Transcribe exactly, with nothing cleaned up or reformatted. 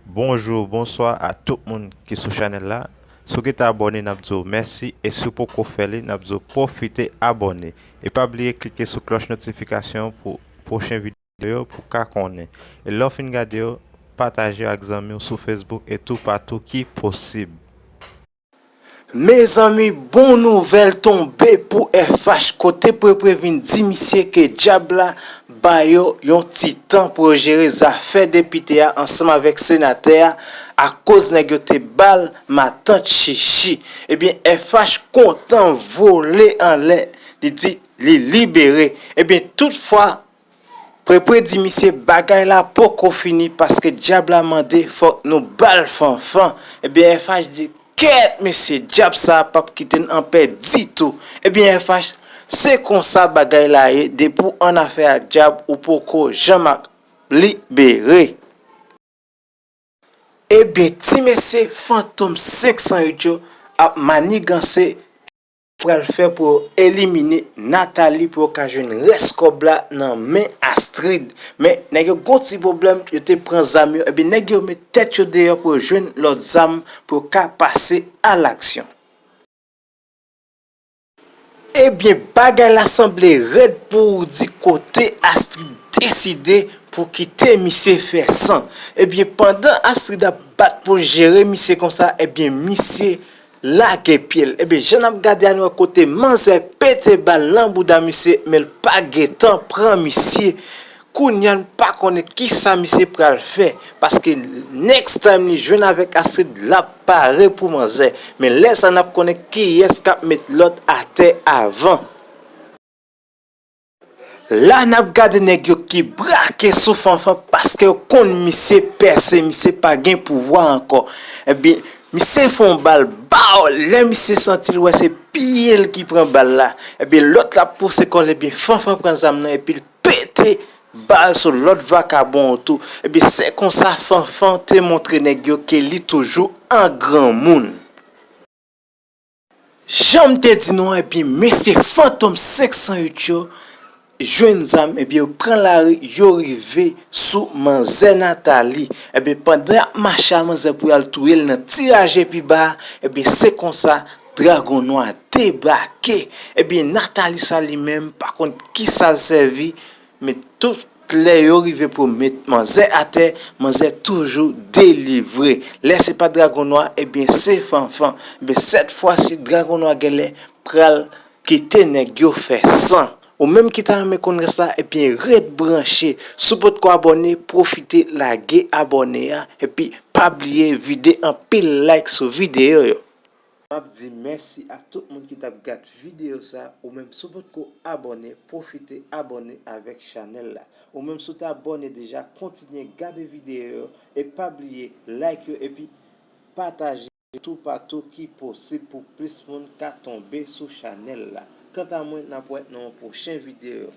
Bonjou, bonswa a tout moun ki sou chanèl la. Si w gentan abòne, n ap di w mèsi, e si w poko fè li, n ap di w pwofite abòne. E pa bliye klike sou klòch notifikasyon pou pwochen videyo yo pou w ka konnen. E lè w fin gade yo, pataje yo ak zanmi w sou Facebook e toupatou ki posib. Mezanmi, bon nouvèl tonbe pou F H, kote Prepre vin di misye ke dyab la ba yo yon ti tan pou yo jere zafè depite a ansanm avèk senatè a, akoz nèg yo te ba l matant chichi. Ebyen, F H kontan vole anlè, li di li libere. Ebyen, toutfwa, Prepre di misye bagay la poko fini paske dyab la mande fòk nou ba l Fanfan. Ebyen, F H di, kèt mesye, dyab sa a p ap kite n anpè ditou. Ebyen, F H, se konsa bagay la ye, depi w annafè ak dyab, ou poko janm ap libere. Ebyen, ti mesye Fantom senk san uit yo ap maniganse pral fè pou yo elimine Nathalie pou yo ka jwenn rès kòb la nan men Astrid. Men, nèg yo gon ti pwoblèm, yo te pran zam yo, ebyen, nèg yo met tèt yo deyò pou yo jwenn lòt zam pou yo ka pase alaksyon. Ebyen, bagay la sanble rèd pou Roody kote Astrid deside pou kite misye fè san. Ebyen, pandan Astrid ap bat pou l jere misye konsa, ebyen, misye lage pye l. Ebyen, jan n ap gade a, nou wè kote manzè pete bal nan bouda misye, men l pa gentan pran misye. Kounye a, n pa konnen kisa misye pral fè, paske next time li jwenn avèk Astrid, l ap pare pou manzè. Men lè sa, n ap konnen kiyès k ap met lòt atè avan. La, n ap gade nèg yo ki brake sou Fanfan, paske yo konn misye pèse, misye pa gen pouvwa ankò. Ebyen, misye fè yon bal, baw, lè misye santi l wè se pye l ki pran bal la. Ebyen, lòt la pouse kò l, ebyen, Fanfan pran zam nan, epi l pete bal sou lòt vakabon an tou. Ebyen, se konsa Fanfan te montre nèg yo ke li toujou an granmoun. Jan m te di nou an, ebyen, mesye Fantom senk san uit yo jwenn zam, ebyen, yo pran lari, yo rive sou manzè Nathalie. Ebyen, pandan y ap mache a manzè pou y al touye l nan tiraj epi ba a, ebyen, se konsa Dragon Nwa debake. Ebyen, Nathalie sa li menm, pa konn kisa l sèvi, men tout lè yo rive pou met manzè atè, manzè toujou delivre. Lè se pa Dragon Nwa, ebyen, se Fanfan. Ebyen, sèt fwa si Dragon Nwa genlè pral kite nèg yo fè san. Ou menm ki ta renmen konn rès la, ebyen, ret branche. Si w potko abòne, pwofite lage abòne a, epi pa bliye vide anpil like sou videyo yo. M ap di mèsi a tout moun ki t ap gad videyo sa. Ou menm, si w potko abòne, pwofite abòne avèk chanèl la. Ou menm, si w te abòne deja, kontinye gade videyo yo e pa bliye like yo epi pataje toupatou ki posib pou plis moun ka tonbe sou chanèl la. Kanta mwen, n ap wè nan yon pwochen videyo.